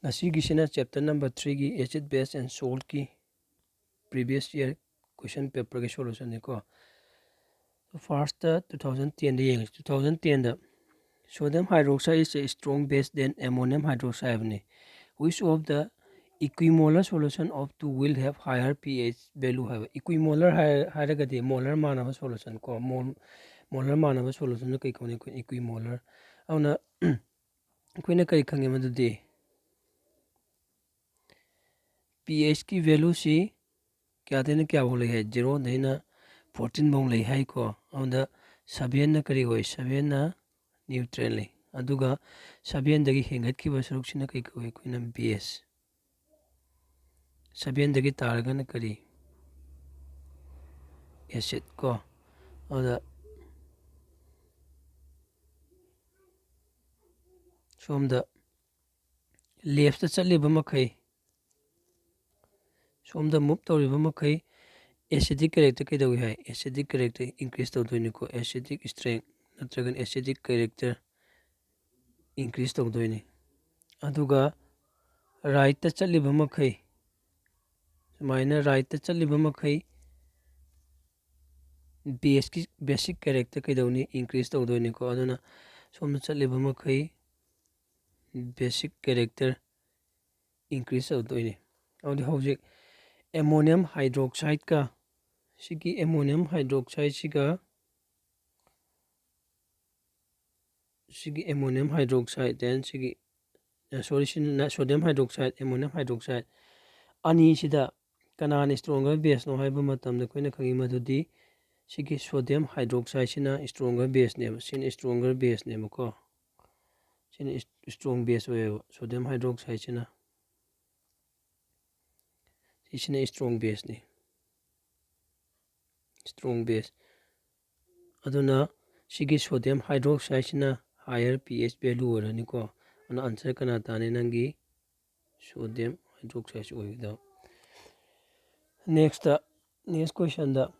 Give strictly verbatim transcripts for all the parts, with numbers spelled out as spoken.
ꯉꯁꯤꯒꯤꯁꯤꯅ chapter number threeꯒꯤ acid base and saltꯀꯤ previous year question paperꯒꯤ solutionꯅꯤꯀꯣ꯫ Firstꯇ two thousand tenꯗ ꯌꯦꯡꯉꯁꯤ꯫ Two thousand tenꯗ sodium hydroxide is a strong base than ammonium hydroxide ꯍꯥꯏꯕꯅꯤ꯫ Which of the equimolar solution of two will have higher pH value ꯍꯥꯏꯕ꯫ Equimolar ꯍꯥꯏꯔꯒꯗꯤ molar ꯃꯥꯟꯅꯕ solution ꯀꯣ꯫ Molar ꯃꯥꯟꯅꯕ solutionꯗ ꯀꯩ ꯀꯧꯅꯤ? ꯑꯩꯈꯣꯏ equimolar꯫ ꯑꯗꯨꯅ ꯑꯩꯈꯣꯏꯅ ꯀꯔꯤ ꯈꯪꯉꯦ ꯃꯗꯨꯗꯤ? pHꯀꯤ valueꯁꯤ ꯀꯌꯥꯗꯩꯅ ꯀꯌꯥꯐꯥꯎ ꯂꯩ ꯍꯥꯏ? Zeroꯗꯩꯅ fourteen ꯐꯥꯎ ꯂꯩ ꯍꯥꯏꯀꯣ꯫ ꯑꯗꯨꯗ sevenꯅ ꯀꯔꯤ ꯑꯣꯏ? Sevenꯅ neutral ꯂꯩ꯫ ꯑꯗꯨꯒ sevenꯗꯒꯤ ꯍꯦꯟꯒꯠꯈꯤꯕ ꯁꯔꯨꯛꯁꯤꯅ ꯀꯩ ꯀꯧꯏ? ꯑꯩꯈꯣꯏꯅ base꯫ Sevenꯗꯒꯤ ꯇꯥꯔꯒꯅ ꯀꯔꯤ? Acid ꯀꯣ꯫ ꯑꯗꯨꯗ ꯁꯣꯝꯗ leftꯇ ꯆꯠꯂꯤꯕ ꯃꯈꯩ, ꯁꯣꯝꯗ move ꯇꯧꯔꯤꯕ ꯃꯈꯩ acidic character ꯀꯩꯗꯧꯏ ꯍꯥꯏ? Acidic character increase ꯇꯧꯗꯣꯏꯅꯤꯀꯣ꯫ Acidic strength ꯅꯠꯇ꯭ꯔꯒꯅ acidic character increase ꯇꯧꯗꯣꯏꯅꯤ꯫ ꯑꯗꯨꯒ rightꯇ ꯆꯠꯂꯤꯕ ꯃꯈꯩ, ꯁꯨꯃꯥꯏꯅ rightꯇ ꯆꯠꯂꯤꯕ ꯃꯈꯩ baseꯀꯤ, basic character ꯀꯩꯗꯧꯅꯤ? Increase ꯇꯧꯗꯣꯏꯅꯤꯀꯣ꯫ ꯑꯗꯨꯅ ꯁꯣꯝꯗ ꯆꯠꯂꯤꯕ ꯃꯈꯩ basic character increase ꯇꯧꯗꯣꯏꯅꯤ꯫ ꯑꯗꯨꯗꯤ ꯍꯧꯖꯤꯛ ammonium hydroxideꯀ, ꯁꯤꯒꯤ ammonium hydroxideꯁꯤꯒ, ꯁꯤꯒꯤ ammonium hydroxide, then ꯁꯤꯒꯤ, sorry, ꯁꯤꯅ sodium hydroxide, ammonium hydroxide, ꯑꯅꯤꯁꯤꯗ ꯀꯅꯥꯅ stronger baseꯅꯣ ꯍꯥꯏꯕ ꯃꯇꯝꯗ ꯑꯩꯈꯣꯏꯅ ꯈꯪꯉꯤ ꯃꯗꯨꯗꯤ ꯁꯤꯒꯤ sodium hydroxideꯁꯤꯅ stronger baseꯅꯦꯕ꯫ ꯁꯤꯅ stronger baseꯅꯦꯕꯀꯣ꯫ ꯁꯤꯅ strong base ꯑꯣꯏꯌꯦꯕ, sodium hydroxideꯁꯤꯅ꯫ ꯁꯤꯁꯤꯅ strong baseꯅꯤ꯫ Strong base꯫ ꯑꯗꯨꯅ ꯁꯤꯒꯤ sodium hydroxideꯁꯤꯅ higher pH value ꯑꯣꯏꯔꯅꯤꯀꯣ꯫ ꯑꯗꯨꯅ answer ꯀꯅꯥ ꯇꯥꯅꯤ? ꯅꯪꯒꯤ sodium hydroxide ꯑꯣꯏꯒꯗꯕ꯫ Nextꯇ, next questionꯗ,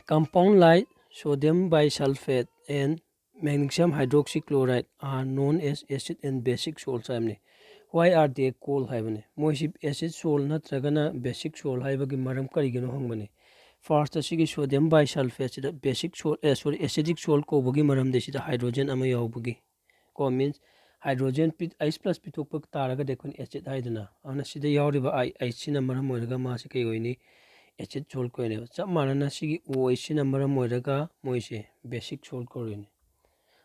compound like sodium bisulfate and magnesium hydroxychloride are known as acid and basic salts ꯍꯥꯏꯕꯅꯤ꯫ Why are they cold ꯍꯥꯏꯕꯅꯤ꯫ ꯃꯣꯏꯁꯤ acid salt ꯅꯠꯇ꯭ꯔꯒꯅ basic salt ꯍꯥꯏꯕꯒꯤ ꯃꯔꯝ ꯀꯔꯤꯒꯤꯅꯣ ꯍꯪꯕꯅꯤ꯫ First, ꯑꯁꯤꯒꯤ sodium bisulfate ꯁꯤꯗ basic salt, ꯑꯦ, sorry, acidic salt ꯀꯧꯕꯒꯤ ꯃꯔꯝꯗꯤ ꯁꯤꯗ hydrogen ꯑꯃ ꯌꯥꯎꯕꯒꯤ꯫ ꯀꯣ, means hydrogen ꯄꯤ-, H plus ꯄꯤꯊꯣꯛꯄ ꯇꯥꯔꯒꯗꯤ ꯑꯩꯈꯣꯏꯅ acid ꯍꯥꯏꯗꯅ꯫ ꯑꯗꯨꯅ ꯁꯤꯗ ꯌꯥꯎꯔꯤꯕ I, H ꯁꯤꯅ ꯃꯔꯝ ꯑꯣꯏꯔꯒ ꯃꯥꯁꯤ ꯀꯩ ꯑꯣꯏꯅꯤ? Acid salt ꯀꯧꯔꯤꯅꯦꯕ꯫ ꯆꯞ ꯃꯥꯟꯅꯅ ꯁꯤꯒꯤ OH ꯁꯤꯅ ꯃꯔꯝ ꯑꯣꯏꯔꯒ ꯃꯣꯏꯁꯦ basic salt ꯀꯧꯔꯤꯅꯤ꯫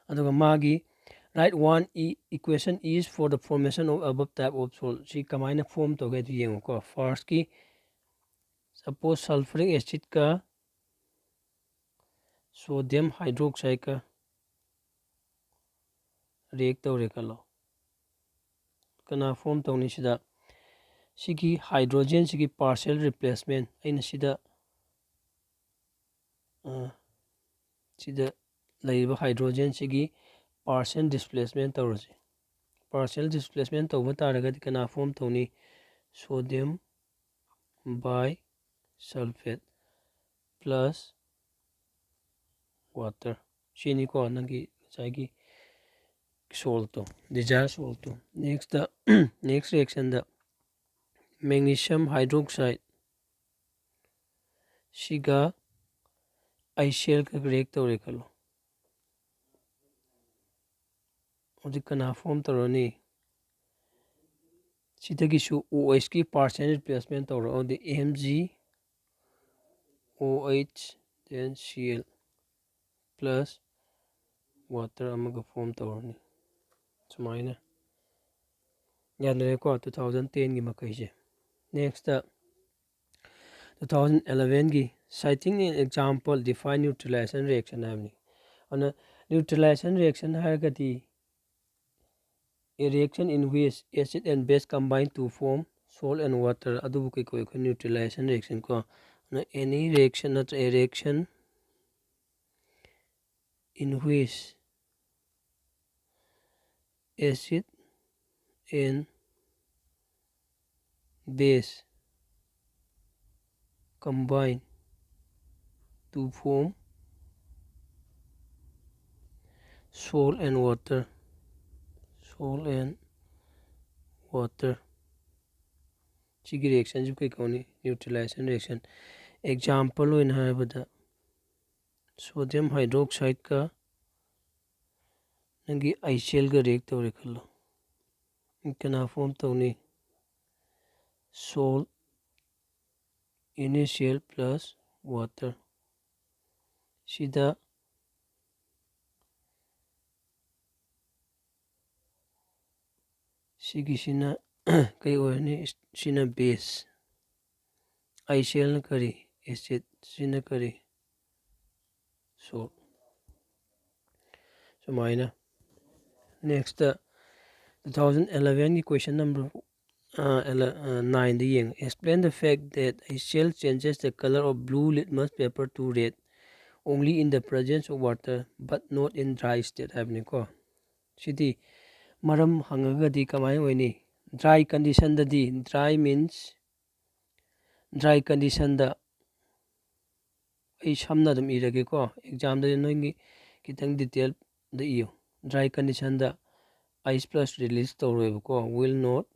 ꯑꯗꯨꯒ ꯃꯥꯒꯤ write one e-, equation is for the formation of above type of salt꯫ ꯁꯤ ꯀꯃꯥꯏꯅ form ꯇꯧꯒꯦ ꯍꯥꯏꯗꯨ ꯌꯦꯡꯉꯨꯀꯣ꯫ First ꯀꯤ, suppose sulfuric acid ꯀ sodium hydroxide ꯀ react ꯇꯧꯔꯦ ꯈꯜꯂꯣ꯫ ꯀꯅꯥ form ꯇꯧꯅꯤ ꯁꯤꯗ? ꯁꯤꯒꯤ hydrogen ꯁꯤꯒꯤ partial replacement, ꯑꯩꯅ ꯁꯤꯗ, ꯑ, ꯁꯤꯗ ꯂꯩꯔꯤꯕ hydrogen ꯁꯤꯒꯤ partial displacement ꯇꯧꯔꯁꯤ꯫ Partial displacement ꯇꯧꯕ ꯇꯥꯔꯒꯗꯤ ꯀꯅꯥ form ꯇꯧꯅꯤ? Sodium bisulfate plus water꯫ ꯁꯤꯅꯤꯀꯣ ꯅꯪꯒꯤ ꯉꯁꯥꯏꯒꯤ salt ꯇꯣ, desired salt ꯇꯣ꯫ Next, next reaction ꯗ magnesium hydroxide ꯁꯤꯒ HCl ꯒ react ꯇꯧꯔꯦ ꯈꯜꯂꯣ꯫ ꯍꯧꯖꯤꯛ ꯀꯅꯥ form ꯇꯧꯔꯅꯤ? ꯁꯤꯗꯒꯤꯁꯨ OH ꯀꯤ partial replacement ꯇꯧꯔꯛꯑꯣꯗꯤ, MgOH, then Cl plus water ꯑꯃꯒ form ꯇꯧꯔꯅꯤ꯫ ꯁꯨꯃꯥꯏꯅ꯫ ꯌꯥꯅꯔꯦꯀꯣ, two thousand ten ꯒꯤ ꯃꯈꯩꯁꯦ꯫ Next, two thousand eleven ꯒꯤ citing an example, define neutralization reaction ꯍꯥꯏꯕꯅꯤ꯫ ꯑꯗꯨꯅ neutralization reaction ꯍꯥꯏꯔꯒꯗꯤ a reaction in which acid and base combine to form salt and water, ꯑꯗꯨꯕꯨ ꯀꯩ ꯀꯧꯏ? ꯑꯩꯈꯣꯏ neutralization reaction ꯀꯣ꯫ ꯑꯗꯨꯅ any reaction ꯅꯠꯇ꯭ꯔ a reaction in which acid and base combine to form salt and water, salt and water꯫ ꯁꯤꯒꯤ ꯔꯤꯌꯦꯛꯁꯟꯁꯤꯕꯨ ꯀꯩ ꯀꯧꯅꯤ? Neutralization reaction꯫ Example ꯑꯣꯏꯅ ꯍꯥꯏꯔꯕꯗ, sodium hydroxide ꯀ ꯅꯪꯒꯤ ICl ꯒ ꯔꯤꯌꯦꯛ ꯇꯧꯔꯦ ꯈꯜꯂꯣ꯫ ꯀꯅꯥ ꯐꯣꯝ ꯇꯧꯅꯤ? Salt, NaCl plus water꯫ ꯁꯤꯗ ꯁꯤꯒꯤꯁꯤꯅ ꯀꯩ ꯑꯣꯏꯔꯅꯤ? ꯁꯤꯅ ꯕꯦꯁ꯫ ICl ꯅ ꯀꯔꯤ? ꯑꯦꯁꯤꯠ꯫ ꯁꯤꯅ ꯀꯔꯤ? ꯁꯣꯜ꯫ ꯁꯨꯃꯥꯏꯅ꯫ Next, two thousand eleven ꯒꯤ question number, ꯑ, ele-, ꯑ, nine ꯗ ꯌꯦꯡꯉꯦ꯫ Explain the fact that ICl changes the color of blue litmus paper to red only in the presence of water but not in dry state ꯍꯥꯏꯕꯅꯤꯀꯣ꯫ ꯁꯤꯗꯤ ꯃꯔꯝ ꯍꯪꯉꯒꯗꯤ ꯀꯃꯥꯏꯅ ꯑꯣꯏꯅꯤ? Dry condition ꯗꯗꯤ, dry means dry condition ꯗ, ꯑꯩ ꯁꯝꯅ ꯑꯗꯨꯝ ꯏꯔꯒꯦꯀꯣ, ꯑꯦꯛꯖꯥꯝꯗꯗꯤ ꯅꯣꯏꯒꯤ ꯈꯤꯇꯪ detail the U. Dry condition the ice plus release ꯇꯧꯔꯣꯏꯕꯀꯣ, will not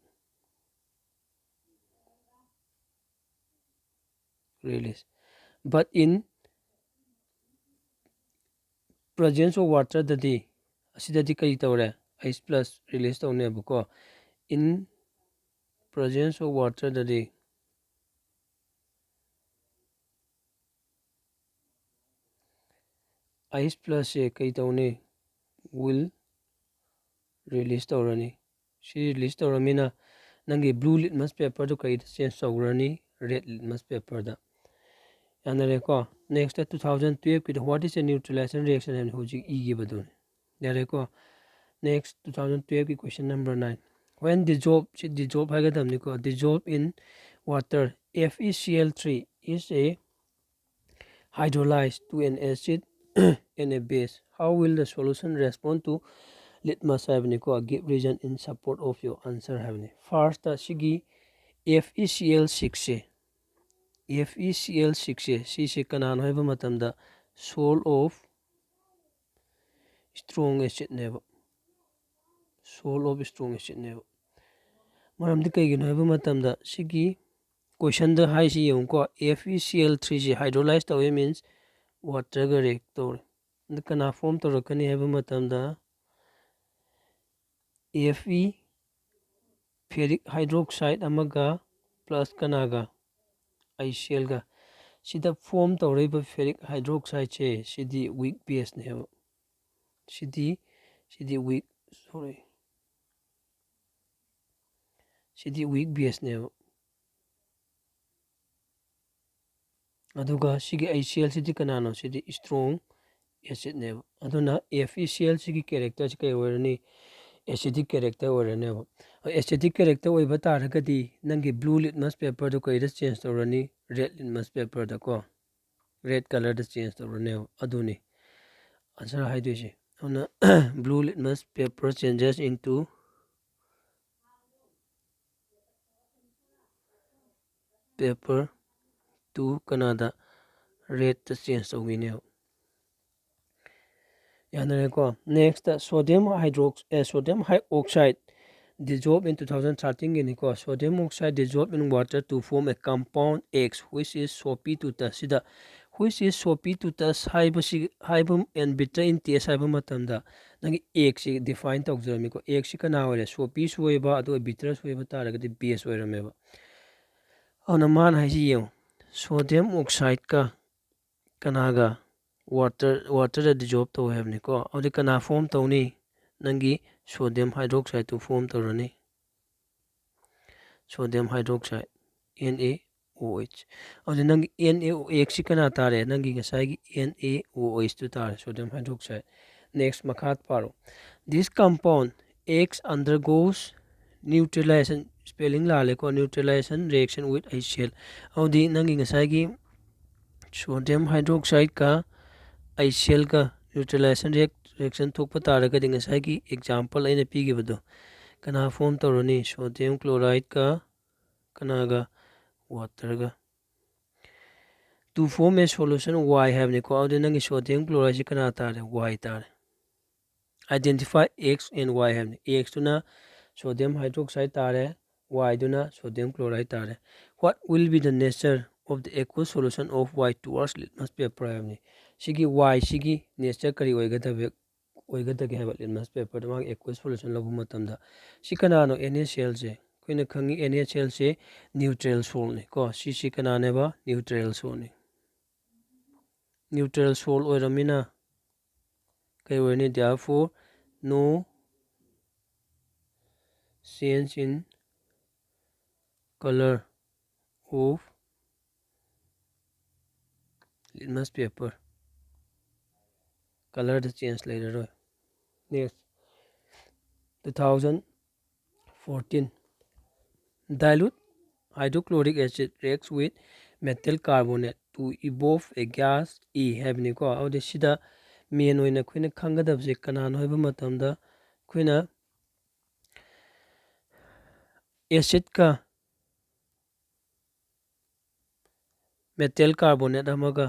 release, but in presence of water ꯗꯗꯤ, ꯑꯁꯤꯗꯗꯤ ꯀꯔꯤ ꯇꯧꯔꯦ? Ice plus release ꯇꯧꯅꯦꯕꯀꯣ꯫ In presence of water ꯗꯗꯤ ice plus ꯁꯦ ꯀꯩ ꯇꯧꯅꯤ? Will release ꯇꯧꯔꯅꯤ꯫ ꯁꯤ release ꯇꯧꯔꯃꯤꯅ ꯅꯪꯒꯤ blue litmus paper ꯗꯨ ꯀꯩꯗ change ꯇꯧꯈ꯭ꯔꯅꯤ? Red litmus paper the. ꯌꯥꯅꯔꯦꯀꯣ? Next, two thousand twelve ꯀꯤꯗ, what is a neutralization reaction ꯍꯥꯏꯅ ꯍꯧꯖꯤꯛ ꯏꯈꯤꯕꯗꯨꯅꯤ꯫ ꯌꯥꯔꯦꯀꯣ? Next, two thousand twelve ꯀꯤ question number nine. When dissolve, ꯁꯤ dissolve ꯍꯥꯏꯒꯗꯕꯅꯤꯀꯣ, dissolve in water, FeCl three is a hydrolyzed to an acid and a base, how will the solution respond to litmus ꯍꯥꯏꯕꯅꯤꯀꯣ꯫ Give reason in support of your answer ꯍꯥꯏꯕꯅꯤ꯫ First, ꯁꯤꯒꯤ FeCl six ꯁꯦ, FeCl six ꯁꯦ, ꯁꯤꯁꯦ ꯀꯅꯥꯅꯣ ꯍꯥꯏꯕ ꯃꯇꯝꯗ, salt of strong acid ꯅꯦꯕ꯫ Salt of strong acid ꯅꯦꯕ꯫ ꯃꯔꯝꯗꯤ ꯀꯩꯒꯤꯅꯣ ꯍꯥꯏꯕ ꯃꯇꯝꯗ ꯁꯤꯒꯤ ꯀꯣꯏꯁꯟꯗ ꯍꯥꯏꯁꯤ ꯌꯦꯡꯉꯨꯀꯣ, F E C L three ꯁꯤ hydrolyze ꯇꯧꯋꯦ, means water ꯒ react ꯇꯧꯔꯦ꯫ ꯑꯗꯨ ꯀꯅꯥ form ꯇꯧꯔꯛꯀꯅꯤ ꯍꯥꯏꯕ ꯃꯇꯝꯗ F E ferric hydroxide ꯑꯃꯒ plus ꯀꯅꯥꯒ? I C L ꯒ꯫ ꯁꯤꯗ form ꯇꯧꯔꯛꯏꯕ ferric hydroxide ꯁꯦ ꯁꯤꯗꯤ weak base ꯅꯦꯕ꯫ ꯁꯤꯗꯤ ꯁꯤꯗꯤ weak, sorry, ꯁꯤꯗꯤ weak base ꯅꯦꯕ꯫ ꯑꯗꯨꯒ ꯁꯤꯒꯤ I C L ꯁꯤꯗꯤ ꯀꯅꯥꯅꯣ? ꯁꯤꯗꯤ strong acid ꯅꯦꯕ꯫ ꯑꯗꯨꯅ F E C L ꯁꯤꯒꯤ character ꯁꯤ ꯀꯩ ꯑꯣꯏꯔꯅꯤ? Acidic character ꯑꯣꯏꯔꯅꯦꯕ꯫ Acidic character ꯑꯣꯏꯕ ꯇꯥꯔꯒꯗꯤ ꯅꯪꯒꯤ blue litmus paper ꯗꯣ ꯀꯩꯗ change ꯇꯧꯔꯅꯤ? Red litmus paper ꯗꯀꯣ, red colour ꯗ change ꯇꯧꯔꯅꯦꯕ꯫ ꯑꯗꯨꯅꯤ answer ꯍꯥꯏꯗꯣꯏꯁꯦ꯫ ꯑꯗꯨꯅ blue litmus paper changes into paper to ꯀꯅꯥꯗ? Red ꯇ change ꯇꯧꯈꯤꯅꯦꯕ꯫ ꯌꯥꯅꯔꯦꯀꯣ꯫ Next, sodium hydrox-, A, sodium hi-, oxide dissolve in two thousand thirteen ꯒꯤꯅꯤꯀꯣ꯫ Sodium oxide dissolve in water to form a compound X, which is soapy to touch꯫ ꯁꯤꯗ which is soapy to touch ꯍꯥꯏꯕꯁꯤ, ꯍꯥꯏꯕ and bitter in taste ꯍꯥꯏꯕ ꯃꯇꯝꯗ ꯅꯪꯒꯤ X ꯁꯤ define ꯇꯧꯖꯔꯝꯃꯤꯀꯣ꯫ X ꯁꯤ ꯀꯅꯥ ꯑꯣꯏꯔꯦ? Soapy ꯁꯨ ꯑꯣꯏꯕ, ꯑꯗꯨꯒ bitter ꯁꯨ ꯑꯣꯏꯕ ꯇꯥꯔꯒꯗꯤ base ꯑꯣꯏꯔꯝꯃꯦꯕ꯫ ꯑꯗꯨꯅ ꯃꯥꯅ ꯍꯥꯏꯁꯤ ꯌꯦꯡꯉꯨ, sodium oxide ꯀ ꯀꯅꯥꯒ? Water, water ꯗ dissolve ꯇꯧꯋꯦ ꯍꯥꯏꯕꯅꯤꯀꯣ꯫ ꯑꯗꯨꯗꯤ ꯀꯅꯥ form ꯇꯧꯅꯤ? ꯅꯪꯒꯤ sodium hydroxide ꯇꯨ form ꯇꯧꯔꯅꯤ꯫ Sodium hydroxide, N A O H꯫ ꯑꯗꯨꯗꯤ ꯅꯪꯒꯤ N A O X ꯁꯤ ꯀꯅꯥ ꯇꯥꯔꯦ? ꯅꯪꯒꯤ ꯉꯁꯥꯏꯒꯤ N A O H two ꯇꯥꯔꯦ, sodium hydroxide꯫ Next, ꯃꯈꯥ ꯄꯥꯔꯣ꯫ This compound X undergoes neutralization, spelling ꯂꯥꯜꯂꯦꯀꯣ, neutralization reaction with I C L꯫ ꯑꯗꯨꯗꯤ ꯅꯪꯒꯤ ꯉꯁꯥꯏꯒꯤ sodium hydroxide ꯀ I C L ꯒ neutralization react-, reaction ꯊꯣꯛꯄ ꯇꯥꯔꯒꯗꯤ ꯉꯁꯥꯏꯒꯤ example ꯑꯩꯅ ꯄꯤꯈꯤꯕꯗꯣ ꯀꯅꯥ form ꯇꯧꯔꯅꯤ? Sodium chloride ꯀ ꯀꯅꯥꯒ? Water ꯒ꯫ To form a solution Y ꯍꯥꯏꯕꯅꯤꯀꯣ꯫ ꯑꯗꯨꯗꯤ ꯅꯪꯒꯤ sodium chloride ꯁꯤ ꯀꯅꯥ ꯇꯥꯔꯦ? Y ꯇꯥꯔꯦ꯫ Identify X and Y ꯍꯥꯏꯕꯅꯤ꯫ X ꯇꯨꯅ sodium hydroxide ꯇꯥꯔꯦ, ꯋꯥꯏꯗꯨꯅ sodium chloride ꯇꯥꯔꯦ꯫ What will be the nature of the aqueous solution of Y towards litmus paper ꯍꯥꯏꯕꯅꯤ꯫ ꯁꯤꯒꯤ ꯋꯥꯏꯁꯤꯒꯤ ꯅꯦꯆꯔ ꯀꯔꯤ ꯑꯣꯏꯒꯗꯕ ꯑꯣꯏꯒꯗꯒꯦ ꯍꯥꯏꯕ ꯂꯤꯠꯃꯁ ꯄꯦꯄꯔꯗ ꯃꯥꯒꯤ ꯑꯦꯀ꯭ꯋꯁ ꯁꯣꯂꯨꯁꯟ ꯂꯧꯕ ꯃꯇꯝꯗ꯫ ꯁꯤ ꯀꯅꯥꯅꯣ? ꯑꯦꯟ ꯑꯦꯁ ꯑꯦꯜꯁꯦ꯫ ꯑꯩꯈꯣꯏꯅ ꯈꯪꯉꯤ ꯑꯦꯟ ꯑꯦꯁ ꯑꯦꯜꯁꯦ ꯅ꯭ꯌꯨꯇ꯭ꯔꯦꯜ ꯁꯣꯜꯠꯅꯤ ꯀꯣ꯫ ꯁꯤꯁꯤ ꯀꯅꯥꯅꯦꯕ? ꯅ꯭ꯌꯨꯇ꯭ꯔꯦꯜ ꯁꯣꯜꯠꯅꯤ꯫ ꯅ꯭ꯌꯨꯇ꯭ꯔꯦꯜ ꯁꯣꯜꯠ ꯑꯣꯏꯔꯝꯃꯤꯅ ꯀꯩ ꯑꯣꯏꯔꯅꯤ? Therefore no change in color of litmus paper꯫ ꯀꯂꯔꯗ ꯆꯦꯟꯖ ꯂꯩꯔꯔꯣꯏ꯫ Next, two thousand fourteen, dilute hydrochloric acid reacts with metal carbonate to evolve a gas E ꯍꯥꯏꯕꯅꯤꯀꯣ꯫ ꯑꯗꯨꯗꯤ ꯁꯤꯗ ꯃꯦꯟ ꯑꯣꯏꯅ ꯑꯩꯈꯣꯏꯅ ꯈꯪꯒꯗꯕꯁꯦ ꯀꯅꯥꯅꯣ ꯍꯥꯏꯕ ꯃꯇꯝꯗ ꯑꯩꯈꯣꯏꯅ ꯑꯦꯁꯤꯠꯀ ꯃꯦꯇꯦꯜ ꯀꯥꯔꯕꯣꯅꯦꯠ ꯑꯃꯒ,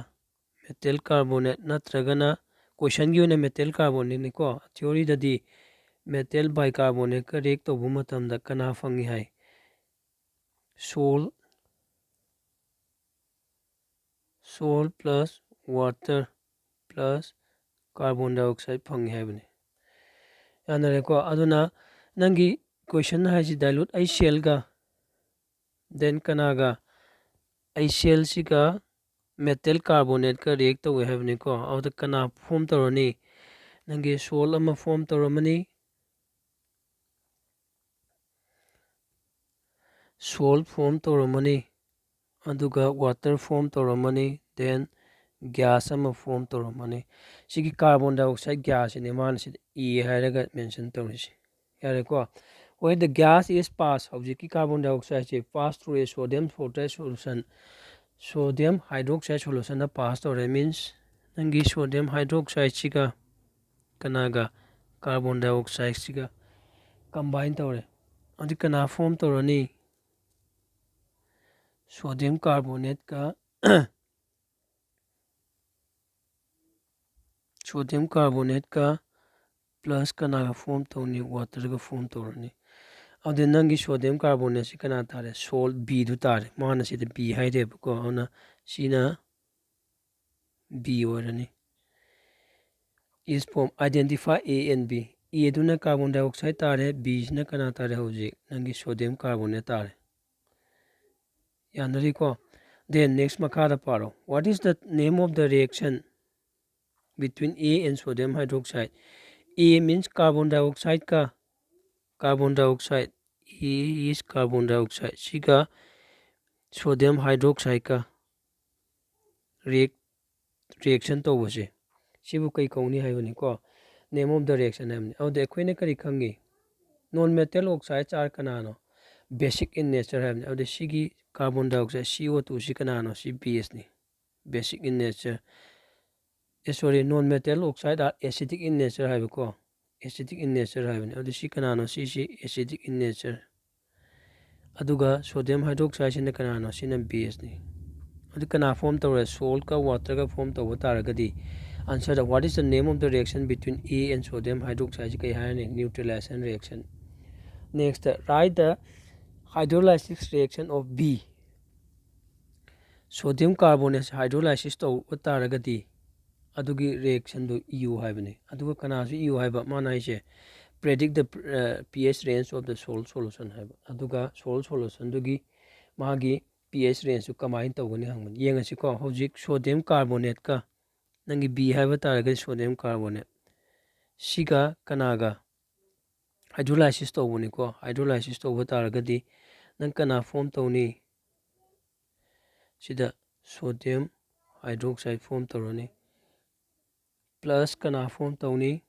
ꯃꯦꯇꯦꯜ ꯀꯥꯔꯕꯣꯅꯦꯠ ꯅꯠꯇ꯭ꯔꯒꯅ ꯀꯣꯏꯁꯟꯒꯤ ꯑꯣꯏꯅ ꯃꯦꯇꯦꯜ ꯀꯥꯔꯕꯣꯅꯦꯠꯅꯤꯀꯣ꯫ ꯊꯤꯑꯣꯔꯤꯗꯗꯤ ꯃꯦꯇꯦꯜ ꯕꯥꯏꯀꯥꯔꯕꯣꯅꯦꯠꯀ ꯔꯤꯌꯦꯛ ꯇꯧꯕ ꯃꯇꯝꯗ ꯀꯅꯥ ꯐꯪꯉꯤ ꯍꯥꯏ? Salt salt plus water plus carbon dioxide ꯐꯪꯉꯤ ꯍꯥꯏꯕꯅꯤ꯫ ꯌꯥꯅꯔꯦꯀꯣ? ꯑꯗꯨꯅ ꯅꯪꯒꯤ ꯀꯣꯏꯁꯟ ꯍꯥꯏꯁꯤ ꯗꯥꯏꯂꯨꯠ ꯑꯩꯁꯦꯜꯒ ꯗꯦꯟ ꯀꯅꯥꯒ? ꯑꯩꯁꯦꯜꯁꯤꯒ ꯃꯦꯇꯦꯜ ꯀꯥꯔꯕꯣꯅꯦꯠꯀ ꯔꯤꯌꯦꯛ ꯇꯧꯋꯦ ꯍꯥꯏꯕꯅꯤꯀꯣ꯫ ꯑꯗꯨꯗ ꯀꯅꯥ ꯐꯣꯝ ꯇꯧꯔꯅꯤ? ꯅꯪꯒꯤ ꯁꯣꯜ ꯑꯃ ꯐꯣꯝ ꯇꯧꯔꯝꯃꯅꯤ, ꯁꯣꯜ ꯐꯣꯝ ꯇꯧꯔꯝꯃꯅꯤ, ꯑꯗꯨꯒ ꯋꯥꯇꯔ ꯐꯣꯝ ꯇꯧꯔꯝꯃꯅꯤ, ꯗꯦꯟ ꯒ꯭ꯌꯥꯁ ꯑꯃ ꯐꯣꯝ ꯇꯧꯔꯝꯃꯅꯤ꯫ ꯁꯤꯒꯤ ꯀꯥꯔꯕꯣꯟ ꯗꯥꯏꯑꯣꯛꯁꯥꯏꯗ ꯒ꯭ꯌꯥꯁꯁꯤꯅꯦ ꯃꯥꯅ ꯁꯤꯗ ꯏ ꯍꯥꯏꯔꯒ ꯃꯦꯟꯁꯟ ꯇꯧꯔꯤꯁꯤ꯫ ꯌꯥꯔꯦꯀꯣ? When the gas is passed, ꯍꯧꯖꯤꯛꯀꯤ ꯀꯥꯔꯕꯣꯟ ꯗꯥꯏꯑꯣꯛꯁꯥꯏꯗꯁꯦ pass through a sodium hydroxide solution, sodium hydroxide ꯁꯣꯂꯨꯁꯟꯗ ꯄꯥꯁ ꯇꯧꯔꯦ, ꯃꯤꯟꯁ ꯅꯪꯒꯤ ꯁꯣꯗꯤꯌꯝ ꯍꯥꯏꯗ꯭ꯔꯣꯛꯁꯥꯏꯗꯁꯤꯒ ꯀꯅꯥꯒ? ꯀꯥꯔꯕꯣꯟ ꯗꯥꯏꯑꯣꯛꯁꯥꯏꯗꯁꯤꯒ ꯀꯝꯕꯥꯏꯟ ꯇꯧꯔꯦ꯫ ꯑꯗꯨ ꯀꯅꯥ ꯐꯣꯝ ꯇꯧꯔꯅꯤ? ꯁꯣꯗꯤꯌꯝ ꯀꯥꯔꯕꯣꯅꯦꯠꯀ ꯁꯣꯗꯤꯌꯝ ꯀꯥꯔꯕꯣꯅꯦꯠꯀ ꯄ꯭ꯂꯁ ꯀꯅꯥꯒ ꯐꯣꯝ ꯇꯧꯅꯤ? ꯋꯥꯇꯔꯒ ꯐꯣꯝ ꯇꯧꯔꯅꯤ꯫ ꯑꯗꯨꯗꯤ ꯅꯪꯒꯤ sodium carbonate ꯁꯤ ꯀꯅꯥ ꯇꯥꯔꯦ? Salt B ꯗꯨ ꯇꯥꯔꯦ꯫ ꯃꯥꯅ ꯁꯤꯗ B ꯍꯥꯏꯔꯦꯕꯀꯣ꯫ ꯑꯗꯨꯅ ꯁꯤꯅ B ꯑꯣꯏꯔꯅꯤ꯫ Is form, identify A and B. A ꯗꯨꯅ carbon dioxide ꯇꯥꯔꯦ, B ꯁꯤꯅ ꯀꯅꯥ ꯇꯥꯔꯦ? ꯍꯧꯖꯤꯛ ꯅꯪꯒꯤ sodium carbonate ꯇꯥꯔꯦ꯫ ꯌꯥꯅꯔꯤꯀꯣ? Then next ꯃꯈꯥꯗ ꯄꯥꯔꯣ꯫ What is the name of the reaction between A and sodium hydroxide? A means carbon dioxide ꯀ, carbon dioxide, A is carbon dioxide, ꯁꯤꯒ sodium hydroxide ꯀ react, reaction ꯇꯧꯕꯁꯦ, ꯁꯤꯕꯨ ꯀꯩ ꯀꯧꯅꯤ ꯍꯥꯏꯕꯅꯤꯀꯣ? Name of the reaction ꯍꯥꯏꯕꯅꯤ꯫ ꯑꯗꯨꯗꯤ ꯑꯩꯈꯣꯏꯅ ꯀꯔꯤ ꯈꯪꯉꯤ? Non metal oxides are ꯀꯅꯥꯅꯣ? Basic in nature ꯍꯥꯏꯕꯅꯤ꯫ ꯑꯗꯨꯗꯤ ꯁꯤꯒꯤ carbon dioxide, C O two ꯁꯤ ꯀꯅꯥꯅꯣ? ꯁꯤ base ꯅꯤ, basic in nature꯫ A, sorry, non metal oxide are acidic in nature ꯍꯥꯏꯕꯀꯣ, acidic in nature ꯍꯥꯏꯕꯅꯤ꯫ ꯑꯗꯨꯗꯤ ꯁꯤ ꯀꯅꯥꯅꯣ? ꯁꯤꯁꯤ acidic in nature꯫ ꯑꯗꯨꯒ sodium hydroxide ꯁꯤꯅ ꯀꯅꯥꯅꯣ? ꯁꯤꯅ base ꯅꯤ꯫ ꯑꯗꯨ ꯀꯅꯥ form ꯇꯧꯔꯦ? Salt ꯀ water ꯒ form ꯇꯧꯕ ꯇꯥꯔꯒꯗꯤ, answer the, what is the name of the reaction between A and sodium hydroxide ꯁꯤ ꯀꯩ ꯍꯥꯏꯔꯅꯤ? Neutralization reaction꯫ Next, write the hydrolysis reaction of B. Sodium carbonate hydrolysis ꯇꯧꯕ ꯇꯥꯔꯒꯗꯤ ꯑꯗꯨꯒꯤ reaction ꯗꯨ ꯏꯌꯨ ꯍꯥꯏꯕꯅꯤ꯫ ꯑꯗꯨꯒ ꯀꯅꯥꯁꯨ ꯏꯌꯨ ꯍꯥꯏꯕ? ꯃꯥꯅ ꯍꯥꯏꯁꯦ, predict the, uh, pH range of the salt solution ꯍꯥꯏꯕ꯫ ꯑꯗꯨꯒ salt solution ꯗꯨꯒꯤ ꯃꯥꯒꯤ pH range ꯇꯨ ꯀꯃꯥꯏꯅ ꯇꯧꯒꯅꯤ ꯍꯪꯕꯅꯤ꯫ ꯌꯦꯡꯉꯁꯤꯀꯣ, ꯍꯧꯖꯤꯛ sodium carbonate ꯀ, ꯅꯪꯒꯤ B ꯍꯥꯏꯕ ꯇꯥꯔꯒꯗꯤ sodium carbonate, ꯁꯤꯒ ꯀꯅꯥꯒ? Hydrolysis ꯇꯧꯕꯅꯤꯀꯣ꯫ Hydrolysis ꯇꯧꯕ ꯇꯥꯔꯒꯗꯤ ꯅꯪ ꯀꯅꯥ form ꯇꯧꯅꯤ? ꯁꯤꯗ sodium hydroxide form ꯇꯧꯔꯅꯤ, plus ꯀꯅꯥ form ꯇꯧꯅꯤ?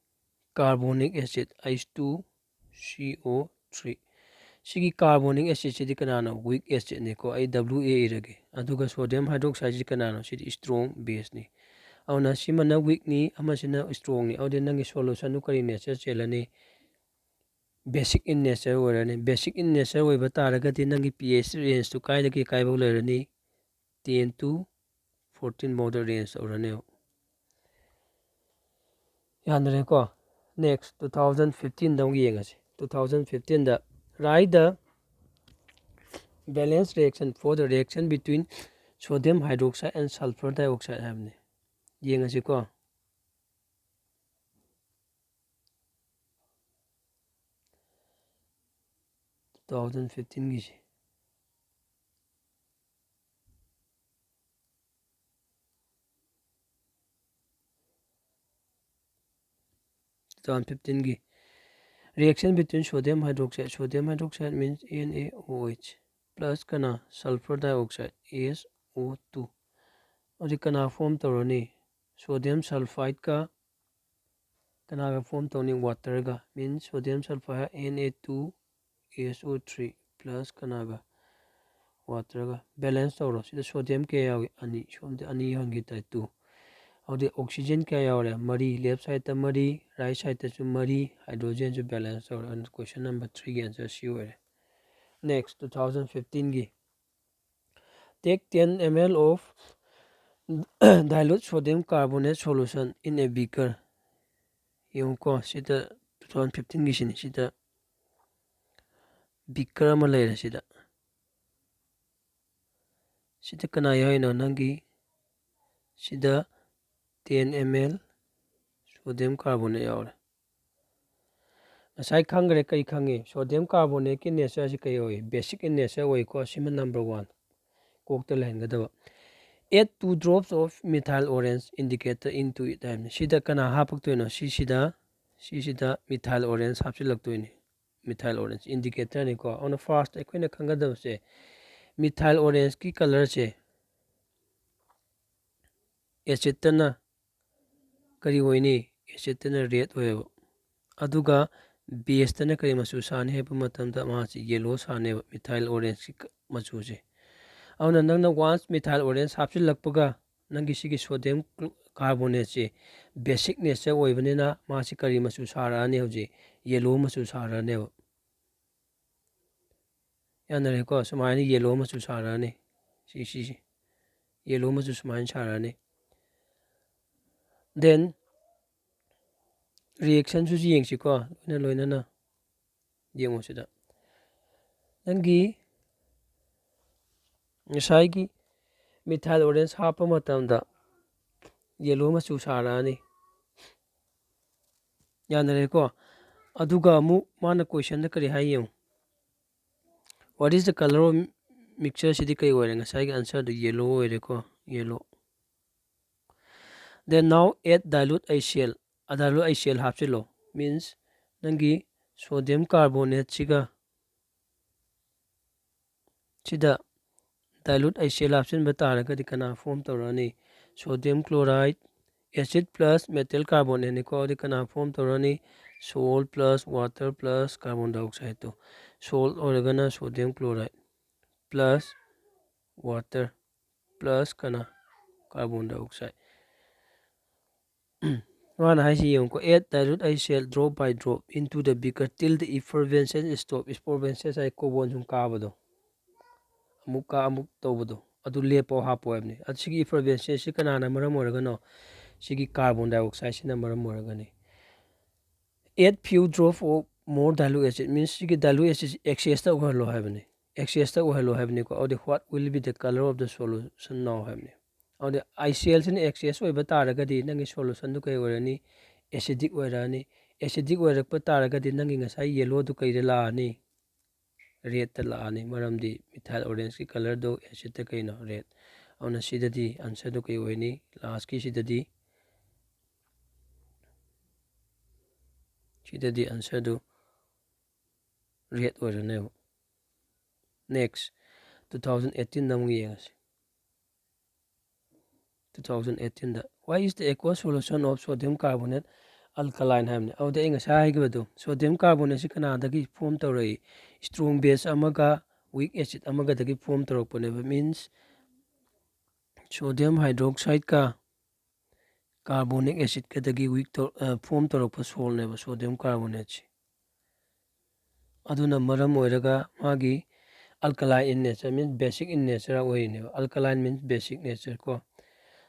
Carbonic acid, H two C O three꯫ ꯁꯤꯒꯤ carbonic acid ꯁꯤꯗꯤ ꯀꯅꯥꯅꯣ? Weak acid ꯅꯤꯀꯣ꯫ ꯑꯩ W A ꯏꯔꯒꯦ꯫ ꯑꯗꯨꯒ sodium hydroxide ꯁꯤ ꯀꯅꯥꯅꯣ? ꯁꯤꯗꯤ strong base ꯅꯤ꯫ ꯑꯗꯨꯅ ꯁꯤꯃꯅ weak ꯅꯤ, ꯑꯃꯁꯤꯅ strong ꯅꯤ꯫ ꯑꯗꯨꯗꯤ ꯅꯪꯒꯤ solution ꯗꯨ ꯀꯔꯤ nature ꯆꯦꯜꯂꯅꯤ? Basic in nature ꯑꯣꯏꯔꯅꯤ꯫ Basic in nature ꯑꯣꯏꯕ ꯇꯥꯔꯒꯗꯤ ꯅꯪꯒꯤ pH range ꯇꯨ ꯀꯥꯏꯗꯒꯤ ꯀꯥꯏꯐꯥꯎ ꯂꯩꯔꯅꯤ? Ten to fourteen ꯐꯥꯎꯗ range ꯇꯧꯔꯅꯦꯕ꯫ ꯌꯥꯅꯔꯦꯀꯣ? Next, two thousand fifteen ꯗ ꯑꯃꯨꯛ ꯌꯦꯡꯉꯁꯤ꯫ Two thousand fifteen the Write the balance reaction for the reaction between sodium hydroxide and sulfur dioxide ꯍꯥꯏꯕꯅꯤ꯫ ꯌꯦꯡꯉꯁꯤꯀꯣ꯫ Two thousand fifteenꯒꯤꯁꯦ꯫ Two thousand fifteenꯒꯤ reaction between sodium hydroxide, sodium hydroxide means NaOH, plus ꯀꯅꯥ, sulfur dioxide, SO two꯫ ꯍꯧꯖꯤꯛ ꯀꯅꯥ form ꯇꯧꯔꯅꯤ? Sodium sulfideꯀ ꯀꯅꯥꯒ form ꯇꯧꯅꯤ? Waterꯒ꯫ Means sodium sulfide Na two SO three plus ꯀꯅꯥꯒ? Waterꯒ꯫ Balance ꯇꯧꯔꯣ꯫ ꯁꯤꯗ sodium ꯀꯌꯥ ꯌꯥꯎꯏ? ꯑꯅꯤ꯫ ꯁꯣꯝꯗ ꯑꯅꯤ ꯌꯥꯎꯍꯟꯒꯦ ꯇꯥꯏ, two꯫ ꯑꯗꯨꯗꯤ oxygen ꯀꯌꯥ ꯌꯥꯎꯔꯦ? ꯃꯔꯤ꯫ Left sideꯇ ꯃꯔꯤ, right sideꯇꯁꯨ ꯃꯔꯤ, hydrogenꯁꯨ balance ꯇꯧꯔꯦ꯫ ꯑꯗꯨꯅ question number threeꯒꯤ answer C ꯑꯣꯏꯔꯦ꯫ Next, two thousand fifteenꯒꯤ꯫ Take ten ml of dilute sodium carbonate solution in a beaker꯫ ꯌꯦꯡꯉꯨꯀꯣ, ꯁꯤꯗ two thousand fifteenꯒꯤꯁꯤꯅꯤ꯫ ꯁꯤꯗ beaker ꯑꯃ ꯂꯩꯔꯦ꯫ ꯁꯤꯗ, ꯁꯤꯗ ꯀꯅꯥ ꯌꯥꯎꯔꯤꯅꯣ? ꯅꯪꯒꯤ ꯁꯤꯗ ten ml sodium carbonate ꯌꯥꯎꯔꯦ꯫ ꯉꯁꯥꯏ ꯈꯪꯈ꯭ꯔꯦ꯫ ꯀꯔꯤ ꯈꯪꯉꯤ? Sodium carbonateꯀꯤ natureꯁꯤ ꯀꯔꯤ ꯑꯣꯏ? Basic in nature ꯑꯣꯏꯀꯣ꯫ ꯁꯤꯃ number one ꯀꯣꯛꯇ ꯂꯩꯍꯟꯒꯗꯕ꯫ Add two drops of methyl orange indicator into it ꯍꯥꯏꯕꯅꯤ꯫ ꯁꯤꯗ ꯀꯅꯥ ꯍꯥꯞꯄꯛꯇꯣꯏꯅꯣ? ꯁꯤꯁꯤꯗ, ꯁꯤꯁꯤꯗ methyl orange ꯍꯥꯞꯆꯤꯜꯂꯛꯇꯣꯏꯅꯤ꯫ Methyl orange indicatorꯅꯤꯀꯣ꯫ ꯑꯗꯨꯅ first ꯑꯩꯈꯣꯏꯅ ꯈꯪꯒꯗꯕꯁꯦ, methyl orangeꯀꯤ colourꯁꯦ acidꯇꯅ ꯀꯔꯤ ꯑꯣꯏꯅꯤ? Acidꯇꯅ red ꯑꯣꯏꯌꯦꯕ꯫ ꯑꯗꯨꯒ baseꯇꯅ ꯀꯔꯤ ꯃꯆꯨ ꯁꯥꯅꯤ ꯍꯥꯏꯕ ꯃꯇꯝꯗ ꯃꯥꯁꯤ yellow ꯁꯥꯅꯦꯕ, methyl orangeꯀꯤ ꯃꯆꯨꯁꯦ꯫ ꯑꯗꯨꯅ ꯅꯪꯅ once methyl orange ꯍꯥꯞꯆꯤꯜꯂꯛꯄꯒ, ꯅꯪꯒꯤ ꯁꯤꯒꯤ sodium carbonateꯁꯦ basic nature ꯑꯣꯏꯕꯅꯤꯅ ꯃꯥꯁꯤ ꯀꯔꯤ ꯃꯆꯨ ꯁꯥꯔꯛꯑꯅꯤ? ꯍꯧꯖꯤꯛ yellow ꯃꯆꯨ ꯁꯥꯔꯛꯑꯅꯦꯕ꯫ ꯌꯥꯅꯔꯦꯀꯣ? ꯁꯨꯃꯥꯏꯅ yellow ꯃꯆꯨ ꯁꯥꯔꯛꯑꯅꯤ꯫ ꯁꯤ, ꯁꯤꯁꯦ yellow ꯃꯆꯨ ꯁꯨꯃꯥꯏꯅ ꯁꯥꯔꯛꯑꯅꯤ꯫ Then reactionꯁꯨ ꯌꯦꯡꯁꯤꯀꯣ, ꯂꯣꯏꯅ ꯂꯣꯏꯅꯅ ꯌꯦꯡꯉꯣ ꯁꯤꯗ꯫ ꯅꯪꯒꯤ ꯉꯁꯥꯏꯒꯤ methyl orange ꯍꯥꯞꯄ ꯃꯇꯝꯗ yellow ꯃꯆꯨ ꯁꯥꯔꯛꯑꯅꯤ꯫ ꯌꯥꯅꯔꯦꯀꯣ? ꯑꯗꯨꯒ ꯑꯃꯨꯛ ꯃꯥꯅ questionꯗ ꯀꯔꯤ ꯍꯥꯏ ꯌꯦꯡꯉꯨ꯫ What is the color of mixture? ꯁꯤꯗꯤ ꯀꯩ ꯑꯣꯏꯔꯦ? ꯉꯁꯥꯏꯒꯤ answerꯗꯨ yellow ꯑꯣꯏꯔꯦꯀꯣ, yellow꯫ Then now add dilute HCl. Dilute HCl ꯍꯥꯞꯆꯤꯜꯂꯣ꯫ Means ꯅꯪꯒꯤ sodium carbonateꯁꯤꯒ ꯁꯤꯗ dilute HCl ꯍꯥꯞꯆꯤꯟꯕ ꯇꯥꯔꯒꯗꯤ ꯀꯅꯥ form ꯇꯧꯔꯛꯑꯅꯤ? Sodium chloride, acid plus metal carbonateꯅꯤꯀꯣ꯫ ꯑꯗꯨꯗꯤ ꯀꯅꯥ form ꯇꯧꯔꯛꯑꯅꯤ? Salt plus water plus carbon dioxideꯇꯣ꯫ Salt ꯑꯣꯏꯔꯒꯅ sodium chloride plus water plus ꯀꯅꯥ? Carbon dioxide꯫ ꯃꯥꯅ ꯍꯥꯏꯁꯤ ꯌꯦꯡꯉꯨꯀꯣ, add dilute HCl drop by drop into the beaker till the effervescence stop꯫ Effervescence ꯍꯥꯏ ꯀꯣꯕꯣꯟ ꯁꯨꯝ ꯀꯥꯕꯗꯣ, ꯑꯃꯨꯛ ꯀꯥ ꯑꯃꯨꯛ ꯇꯧꯕꯗꯣ, ꯑꯗꯨ ꯂꯦꯞꯄꯣ ꯍꯥꯞꯄꯣ ꯍꯥꯏꯕꯅꯤ꯫ ꯑꯗꯨ ꯁꯤꯒꯤ effervescenceꯁꯤ ꯀꯅꯥꯅ ꯃꯔꯝ ꯑꯣꯏꯔꯒꯅꯣ? ꯁꯤꯒꯤ carbon dioxideꯁꯤꯅ ꯃꯔꯝ ꯑꯣꯏꯔꯒꯅꯤ꯫ Add few drop of more dilute acid means ꯁꯤꯒꯤ dilute acidꯁꯤ excessꯇ ꯑꯣꯏꯍꯜꯂꯣ ꯍꯥꯏꯕꯅꯤ, excessꯇ ꯑꯣꯏꯍꯜꯂꯣ ꯍꯥꯏꯕꯅꯤꯀꯣ꯫ ꯑꯗꯨꯗꯤ what will be the color of the solution now ꯍꯥꯏꯕꯅꯤ꯫ ꯑꯗꯨꯗꯤ HClꯁꯤꯅ excess ꯑꯣꯏꯕ ꯇꯥꯔꯒꯗꯤ ꯅꯪꯒꯤ solutionꯗꯨ ꯀꯩ ꯑꯣꯏꯔꯅꯤ? Acidic ꯑꯣꯏꯔꯛꯑꯅꯤ꯫ Acidic ꯑꯣꯏꯔꯛꯄ ꯇꯥꯔꯒꯗꯤ ꯅꯪꯒꯤ ꯉꯁꯥꯏ yellowꯗꯨ ꯀꯩꯗ ꯂꯥꯛꯑꯅꯤ? Redꯇ ꯂꯥꯛꯑꯅꯤ, ꯃꯔꯝꯗꯤ methyl orangeꯀꯤ colorꯗꯣ acidꯇ ꯀꯩꯅꯣ? Red꯫ ꯑꯗꯨꯅ ꯁꯤꯗꯗꯤ answerꯗꯣ ꯀꯩ ꯑꯣꯏꯅꯤ? Lastꯀꯤ ꯁꯤꯗꯗꯤ, ꯁꯤꯗꯗꯤ answerꯗꯨ red ꯑꯣꯏꯔꯅꯦꯕ꯫ Next, two thousand eighteenꯗ ꯑꯃꯨꯛ ꯌꯦꯡꯉꯁꯤ꯫ Two thousand eighteenꯗ, "Why is the aqueous solution of sodium carbonate alkaline?" ꯍꯥꯏꯕꯅꯤ꯫ ꯑꯗꯨꯗꯤ ꯑꯩ ꯉꯁꯥꯏ ꯍꯥꯏꯈꯤꯕꯗꯣ, sodium carbonateꯁꯤ ꯀꯅꯥꯗꯒꯤ form ꯇꯧꯔꯛꯏ? Strong base ꯑꯃꯒ weak acid ꯑꯃꯒꯗꯒꯤ form ꯇꯧꯔꯛꯄꯅꯦꯕ꯫ Means sodium hydroxideꯀ carbonic acidꯀꯗꯒꯤ weak ꯇꯧ-, ꯑ, form ꯇꯧꯔꯛꯄ saltꯅꯦꯕ sodium carbonateꯁꯤ꯫ ꯑꯗꯨꯅ ꯃꯔꯝ ꯑꯣꯏꯔꯒ ꯃꯥꯒꯤ alkaline in nature means basic in nature ꯑꯣꯏꯔꯤꯅꯦꯕ꯫ Alkaline means basic nature ꯀꯣ꯫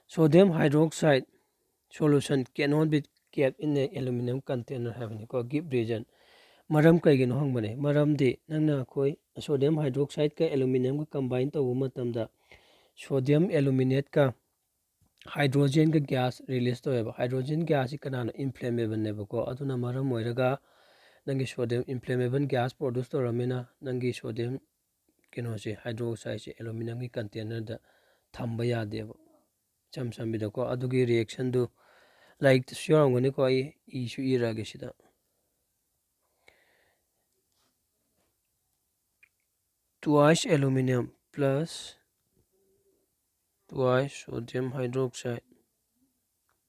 Sodium hydroxide solution cannot be kept in a aluminium container ꯍꯥꯏꯕꯅꯤꯀꯣ꯫ Give reason꯫ ꯃꯔꯝ ꯀꯩꯒꯤꯅꯣ ꯍꯪꯕꯅꯦ꯫ ꯃꯔꯝꯗꯤ ꯅꯪꯅ ꯑꯩꯈꯣꯏ sodium hydroxide-ꯀ aluminium-ꯒ combine ꯇꯧꯕ ꯃꯇꯝꯗ sodium aluminate-ꯀ hydrogen-ꯒ gas release ꯇꯧꯋꯦꯕ꯫ Hydrogen gas-ꯁꯤ ꯀꯅꯥꯅꯣ? Inflammable-ꯅꯦꯕꯀꯣ꯫ ꯑꯗꯨꯅ ꯃꯔꯝ ꯑꯣꯏꯔꯒ ꯅꯪꯒꯤ sodium inflammable gas produce ꯇꯧꯔꯕꯅꯤꯅ ꯅꯪꯒꯤ sodium ꯀꯩꯅꯣꯁꯦ, hydroxide-ꯁꯦ aluminium-ꯒꯤ container-ꯗ ꯊꯝꯕ ꯌꯥꯗꯦꯕ꯫ ꯏꯆꯝ ꯆꯝꯕꯤꯗꯀꯣ꯫ ꯑꯗꯨꯒꯤ reaction-ꯗꯨ ꯂꯥꯏꯔꯤꯛꯇꯁꯨ ꯌꯥꯎꯔꯝꯒꯅꯤꯀꯣ, ꯑꯩ ꯏꯁꯨ ꯏꯔꯛꯑꯒꯦ ꯁꯤꯗ꯫ Twice aluminium plus twice sodium hydroxide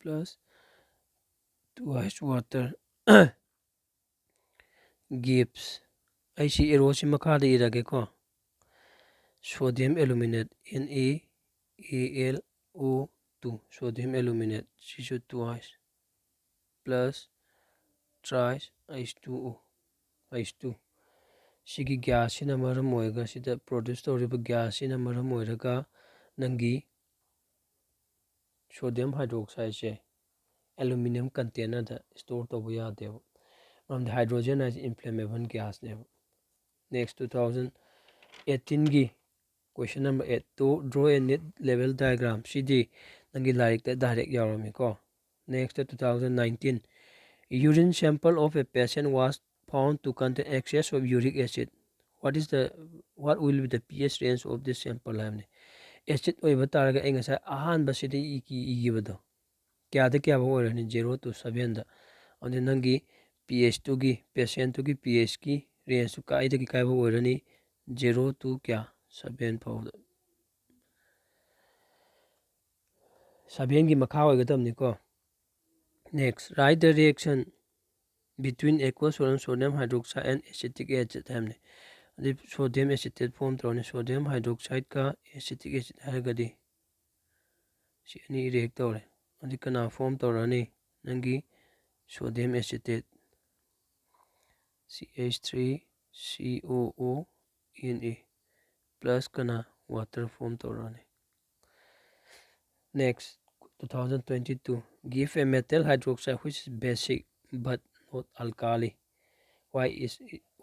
plus twice water gives, ꯑꯩ ꯁꯤ arrow-ꯁꯤ ꯃꯈꯥꯗ ꯏꯔꯒꯦꯀꯣ꯫ Sodium aluminate, Na A L O two, sodium aluminate, ꯁꯤꯁꯨ twice plus thrice H two O, H two꯫ ꯁꯤꯒꯤ gas-ꯁꯤꯅ ꯃꯔꯝ ꯑꯣꯏꯔꯒ, ꯁꯤꯗ produce ꯇꯧꯔꯤꯕ gas-ꯁꯤꯅ ꯃꯔꯝ ꯑꯣꯏꯔꯒ ꯅꯪꯒꯤ sodium hydroxide-ꯁꯦ aluminium container-ꯗ store ꯇꯧꯕ ꯌꯥꯗꯦꯕ꯫ ꯃꯔꯝꯗꯤ hydrogen ꯍꯥꯏꯁꯦ inflammable gas-ꯅꯦꯕ꯫ Next, two thousand eighteen-ꯒꯤ question number eight, to draw a neat label diagram꯫ ꯁꯤꯗꯤ ꯅꯪꯒꯤ ꯂꯥꯏꯔꯤꯛꯇ direct ꯌꯥꯎꯔꯝꯃꯤꯀꯣ꯫ Next, two thousand nineteen, urine sample of a patient was found to contain excess of uric acid. What is the, what will be the pH range of this sample ꯍꯥꯏꯕꯅꯤ꯫ Acid ꯑꯣꯏꯕ ꯇꯥꯔꯒ ꯑꯩ ꯉꯁꯥꯏ ꯑꯍꯥꯟꯕꯁꯤꯗ ꯏꯈꯤ-, ꯏꯈꯤꯕꯗꯣ, ꯀꯌꯥꯗ ꯀꯌꯥꯐꯥꯎ ꯑꯣꯏꯔꯅꯤ? Zero to seven-ꯗ꯫ ꯑꯗꯨꯗꯤ ꯅꯪꯒꯤ pH-ꯇꯨꯒꯤ, patient-ꯇꯨꯒꯤ pH-ꯀꯤ range-ꯇꯨ ꯀꯥꯏꯗꯒꯤ ꯀꯥꯏꯐꯥꯎ ꯑꯣꯏꯔꯅꯤ? Zero to ꯀꯌꯥ? Seven ꯐꯥꯎꯗ꯫ Seven-ꯒꯤ ꯃꯈꯥ ꯑꯣꯏꯒꯗꯕꯅꯤꯀꯣ꯫ Next, write the reaction between aqueous sodium, sodium hydroxide and acetic acid ꯍꯥꯏꯕꯅꯤ꯫ ꯑꯗꯨꯗꯤ sodium acetate form ꯇꯧꯔꯅꯤ꯫ Sodium hydroxide-ꯀ acetic acid ꯍꯥꯏꯔꯒꯗꯤ ꯁꯤ ꯑꯅꯤ react ꯇꯧꯔꯦ꯫ ꯑꯗꯨꯗꯤ ꯀꯅꯥ form ꯇꯧꯔꯅꯤ? ꯅꯪꯒꯤ sodium acetate, C H three C O O Na, plus ꯀꯅꯥ? Water form ꯇꯧꯔꯅꯤ꯫ Next, two thousand twenty-two, give a metal hydroxide which is basic but not alkali꯫ Why is,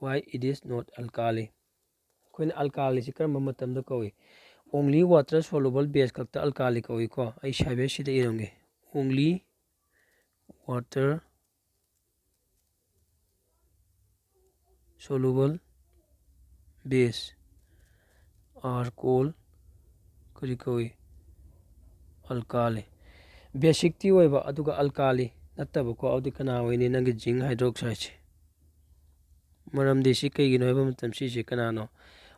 why it is not alkali? ꯑꯩꯈꯣꯏꯅ alkaliꯁꯤ ꯀꯔꯝꯕ ꯃꯇꯝꯗ ꯀꯧꯏ? Only water soluble base ꯈꯛꯇ alkali ꯀꯧꯏꯀꯣ꯫ ꯑꯩ ꯁꯥꯏꯕꯦꯁꯤꯗ ꯏꯔꯝꯒꯦ: only water soluble base are called, ꯀꯔꯤ ꯀꯧꯏ? Alkali꯫ Basicꯇꯤ ꯑꯣꯏꯕ, ꯑꯗꯨꯒ alkali ꯅꯠꯇꯕꯀꯣ꯫ ꯑꯗꯨꯗꯤ ꯀꯅꯥ ꯑꯣꯏꯅꯤ? ꯅꯪꯒꯤ zinc hydroxideꯁꯦ꯫ ꯃꯔꯝꯗꯤ ꯁꯤ ꯀꯩꯒꯤꯅꯣ ꯍꯥꯏꯕ ꯃꯇꯝ, ꯁꯤꯁꯦ ꯀꯅꯥꯅꯣ?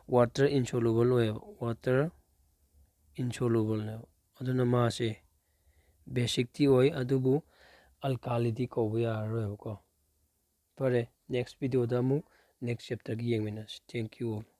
Water insoluble ꯑꯣꯏꯌꯦꯕ, water insolubleꯅꯦꯕ꯫ ꯑꯗꯨꯅ ꯃꯥꯁꯦ basicꯇꯤ ꯑꯣꯏ, ꯑꯗꯨꯕꯨ alkaliꯗꯤ ꯀꯧꯕ ꯌꯥꯔꯔꯣꯏꯕꯀꯣ꯫ ꯐꯔꯦ, next videoꯗ ꯑꯃꯨꯛ next chapterꯒꯤ ꯌꯦꯡꯃꯤꯟꯅꯁꯤ꯫ Thank you all꯫